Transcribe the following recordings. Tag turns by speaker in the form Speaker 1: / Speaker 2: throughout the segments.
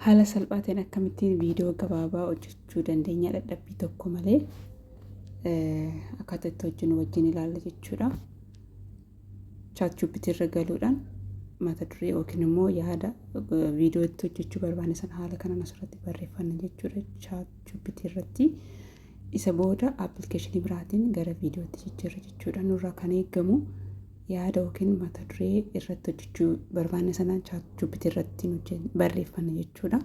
Speaker 1: Haala salphaa ta'een akkamittiin viidiyoo gabaabaa hojjechuu dandeenya dadhabbii tokko malee akkaataa itti hojjennu wajjin ilaalla jechuudha. ChatGPT irra galuudhaan mata duree yookiin immoo yaada viidiyoo itti hojjechuu barbaanne sana haala kanaan asirratti barreeffanna jechuudha ChatGPT irratti. Isa booda appilikeeshinii biraatiin gara viidiyootti jijjiirra jechuudha. Nurraa kan eegamu yaada yookiin mata duree irratti hojjechuu barbaanne sana ChatGPT irratti barreeffanna jechuudha.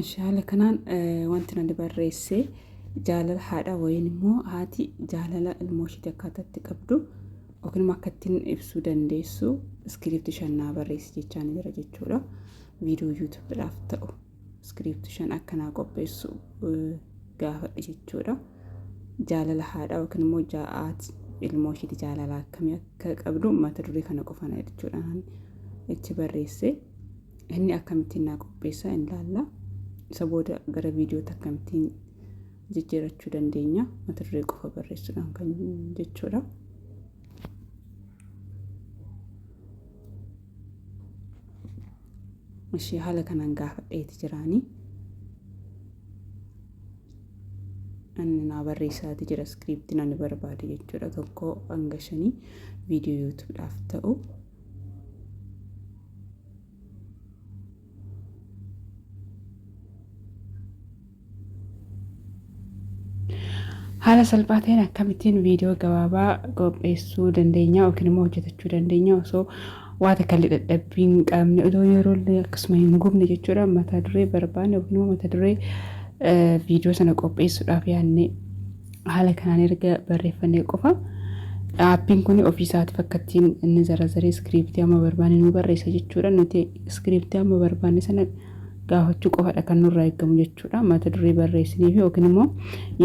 Speaker 1: Ishi haala kanaan wanti nani barreesse jaalala haadha wayiin immoo haati jaalala ilmoo ishiitti akkaataa itti qabdu yookiin immoo akka ittiin ibsuu dandeessu iskiriipti shan naa barreessi jechaan jira jechuudha. Viidiyoo yuutuubiidhaaf ta'u iskiriipti shan akka naa qopheessu gaafadhe jechuudha. Jaalala haadhaa yookiin immoo haati ilmoo ishiitti jaalala akkamii akka qabdu mata duree kana qofana jechuudha itti barreesse. Inni akkamittiin naa qopheessa hin laalla. Isa booda gara viidiyootti akkamittiin jijjiirachuu dandeenya mata duree qofa barreessuudhaan kan jechuudha. Ishee haala kanaan gaafadheeti jiraanii. Inni naa barreessaati jira iskiriiptiin ani barbaade jechuudha tokko hanga shanii viidiyoo yuutuubidhaaf ta'u. Haala salphaa ta'een akkamittiin viidiyoo gabaabaa qopheessuu dandeenya yookiin immoo hojjetachuu dandeenya osoo waa takka illee dadhabbii hin qabne odoo yeroo illee akkasuma hin gubne jechuudha mata duree barbaanne yookiin immoo mata duree viidiyoo sana qopheessuudhaaf yaadne haala kanaan erga barreeffannee qofa aappiin kun ofii isaatiif akka ittiin inni zarazaree iskiriiptii amma barbaanne nu barreessa jechuudha nuti iskiriiptii amma barbaanne sana gaafachuu qofadha kan nurraa eegamu jechuudha. Mata duree barreessineefi yookiin immoo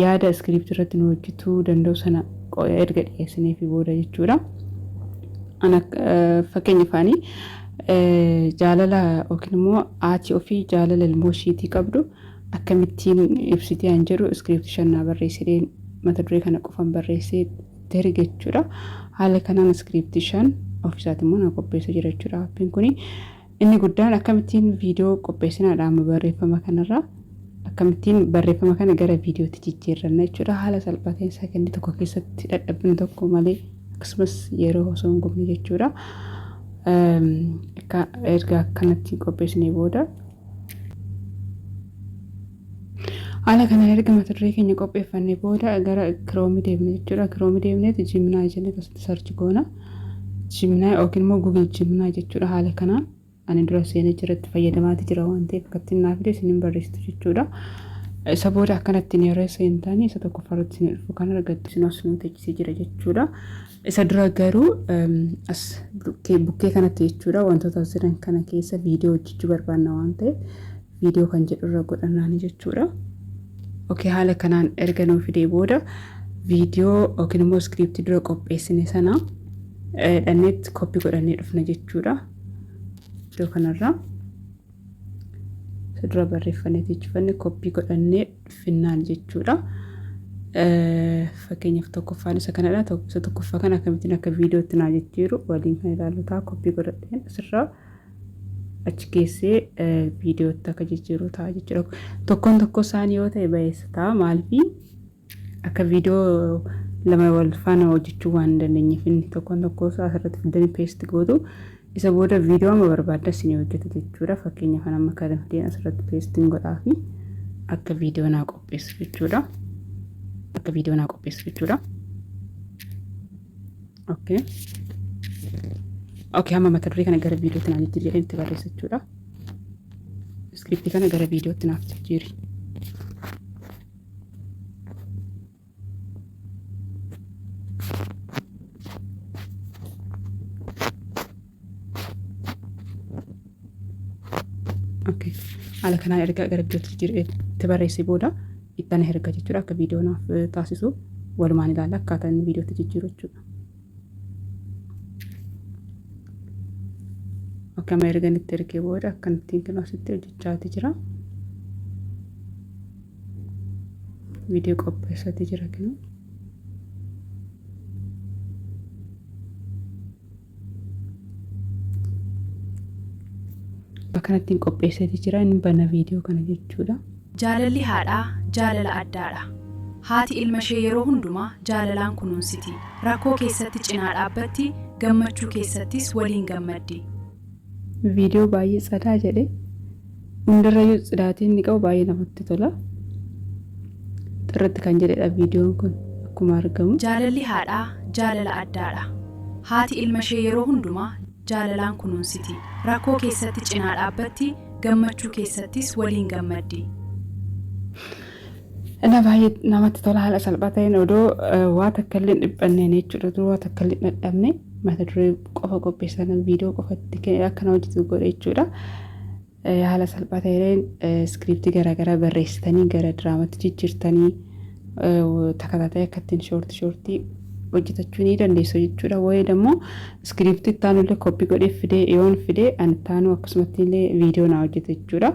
Speaker 1: yaada iskiriiptii irratti nu hojjetuu danda'u sana erga dhiyeessineefi booda jechuudha. Ana fakkeenya faanii jaalala yookiin immoo haati ofii jaalala ilmoo ishiitii qabdu akkamittiin ibsitee an jedhu iskiriiptii shannaa barreessineen mata duree kana qofan barreessee itti erge jechuudha. Haala kanaan iskiriiptii shan ofiisaati immoo na qopheessa jira jechuudha. Aappiin kuni Inni guddaan akkamittiin viidiyoo qopheessinaadha amma barreeffama kanarraa akkamittiin barreeffama kana gara viidiyootti jijjiirranna jechuudha haala salphaa ta'een sakandii tokko keessatti dadhabbina tokko malee akkasumas yeroo osoo hin gubne jechuudha. Erga akkanatti qopheessinee booda haala kanaan erga mata duree keenya qopheeffannee booda gara kiroomii deemne jechuudha. Kiroomii deemneeti Gemini jennee akkasitti sarchi goona. Gemini yookiin immoo Google Gemini jechuudha haala kanaan. Ani dura seenee jiratti fayyadamaati jira waan ta'eef akkatti naaf fide isinin barreessitu jechuudha. Isa booda akkanatti yeroo seentanii isa tokkoffaa irratti isin dhufu kan argattu isin as nu teechisee jira jechuudha. Isa dura garuu as bukkee kanatti jechuudha wantoota as jiran kana keessa viidiyoo hojjechuu barbaanna waan ta'eef viidiyoo kan jedhu irra godhannaani jechuudha. Okay, haala kanaan erga nuu fidee booda viidiyoo yookiin immoo iskiriiptii dura qopheessine sana dhanneetti koppii godhannee dhufna jechuudha. Iddoo kanarraa isa dura barreeffannee teechifanne koppii godhannee finnaan jechuudha. Fakkeenyaaf tokkoffaan isa kanadha. Isa tokkoffaa kana akkamittiin akka viidiyootti naa jijjiiru waliin kan ilaallu ta'a. Koppii godhadheen asirraa achi geessee viidiyootti akka jijjiiru ta'a jechuudha. Tokkoon tokko isaanii yoo ta'e bayeessa ta'a. Maaliif akka viidiyoo lama wal faana hojjechuu waan hin dandeenyeef inni tokkoon tokko isaa asirratti fiddanii peesti gootu. Isa booda viidiyoo amma barbaaddan isinii hojjeta jechuudha. Fakkeenyaaf amma kana fideen asirratti peestiin godhaa fi akka viidiyoo naa qopheessu jechuudha. Akka viidiyoo naa qopheessu jechuudha. Okay. Okay, amma mata duree kana gara viidiyootti naa jijjiiri jedheen itti barreessa jechuudha. Iskiriiptii kana gara viidiyootti naaf jijjiiri. Okay. Haala kanaan erga gara viidiyootti jijjiiree itti barreessee booda Ittana erga jechuudha akka viidiyoo naaf taasisu walumaan ilaalla akkaataa inni viidiyootti jijjiiru jechuudha. Akkama erga itti ergee booda akkanattiin kan asitti hojjechaati jira. Viidiyoo qopheessaati jira kinu. Akkanattiin qopheessaati jira inni bana viidiyoo kana jechuudha.
Speaker 2: Jaalalli haadhaa jaalala addaadha. Haati ilma ishee yeroo hundumaa jaalalaan kunuunsiti. Rakkoo keessatti cinaa dhaabbatti, gammachuu keessattis waliin gammaddi.
Speaker 1: Viidiyoo baay'ee tsadaa jedhe hundarrayyuu tsidaatiin inni qabu baay'ee namatti tola. Xirratti kan jedhedha viidiyoon kun akkuma argamu.
Speaker 2: Jaalalli haadhaa jaalala addaadha. Haati ilma ishee yeroo hundumaa jaalalaan kunuunsiti. Rakkoo keessatti cinaa dhaabbatti, gammachuu keessattis waliin gammaddi.
Speaker 1: Inni baay'ee namatti tola haala salphaa ta'een odoo waa takka illee hin dhiphanneen jechuudha. Odoo waa takka illee hin dadhabne mata duree qofa qopheessan viidiyoo qofatti akkana hojjetu godhe jechuudha. Haala salphaa ta'een iskiriiptii garaagaraa barreessitanii gara diraamatti jijjiirtanii takataatee akka ittiin shoortii shoortii hojjetachuu ni dandeessu jechuudha. Wayii immoo iskiriiptii itti aanullee koppii godhee fidee yoon fidee ani itti aanu akkasumatti illee viidiyoo naa hojjeta jechuudha.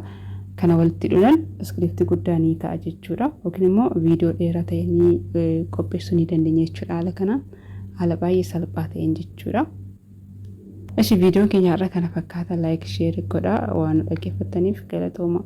Speaker 1: Kana walitti hidhuudhaan iskiriiptii guddaa ni ta'a jechuudha. Yookiin immoo viidiyoo dheeraa ta'e ni qopheessuu ni dandeenya jechuudha. Haala kanaan haala baay'ee salphaa ta'een jechuudha. Ishi viidiyoon keenya har'a kana fakkaata like share godhaa waan nu dhaggeeffattaniif galatooma.